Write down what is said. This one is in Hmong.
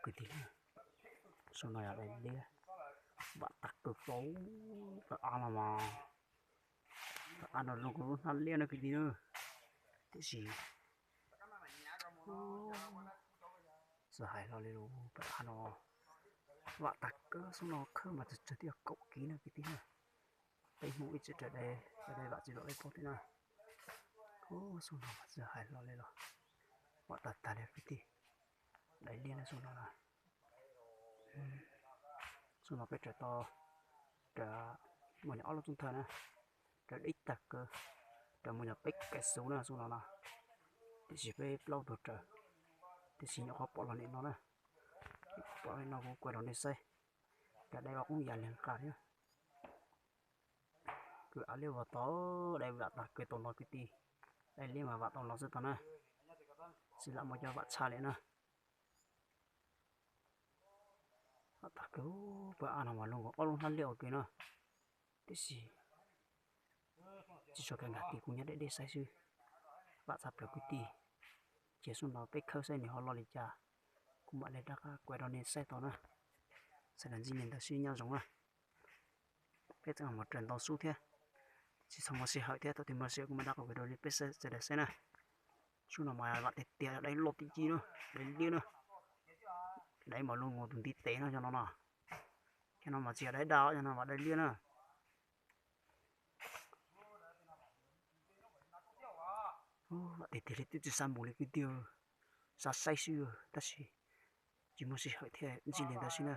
kwv tij na. Xub no yog daim liab, vam tag kawg tau, pawg av no mas, pawg av no zoo nkaus lub hnab liab na kwv tij na. Tiam sis txawm hais hlo li los pawg av no vam tag kawg, xub no khawb mas txawm tsawg twb yog kaum kiv na kwv tij na. Peb Hmoob ib txwm raws dai, raws dai vam tsis tau dai paub thiab na. Xub no mas txawm hais hlo li los vam tag tag li kwv tij. Daim liab na xub no na. Xub no peb raws tau, raws mus nyuam ob lub txoob thawj na, raws deb tag kawg, raws mus nyuam peb kaim xuv na xub no na. Tiam sis peb plaub tug raws, tiam sis nyuam qhuav pom los nim no na, pom li no kuv kuaj rau nej saib. Cov dai ua qoob yam li nqa thiab. Kwv av liab vam tau, dai vam tag kawg tau no kwv tij. Dai liab mas vam tau no xwb tau na, tsis lam muaj cov vam tshaj li na. Vam tag kawg, pawg av no mas zoo nkaus ob lub hnab liab ua ke na. Tiam sis tsis tshua kawg nkaus, kuv nyob deb deb saib xwb, vam tshaj plaws kwv tij. Ces xub no peb khawb saib nws ho loj li cas, kuv mam li rov qab kuaj rau nej saib tau na. Sawv daws ntxib li ntawd sib nyob zoo na. Peb tseem mus raws ntau xub thiab, tsis txhob muaj sij hawm thiab, thaum twg muaj sij hawm kuv mam rov qab kuaj rau peb sawv daws saib na. Xub no mas vam tiag tiag, dai loj tib ci na, dai liab na. Dai mas zoo nkaus tus ntiv tes no cov no no. Cov no mas tsis yog dai daj, cov no mas dai liab na. Vam tiag tiag li, twb tsis xav mus li kwv tij, xav saib xwb tab sis tsis muaj sij hawm thiab, ntxib li ntawd xwb na.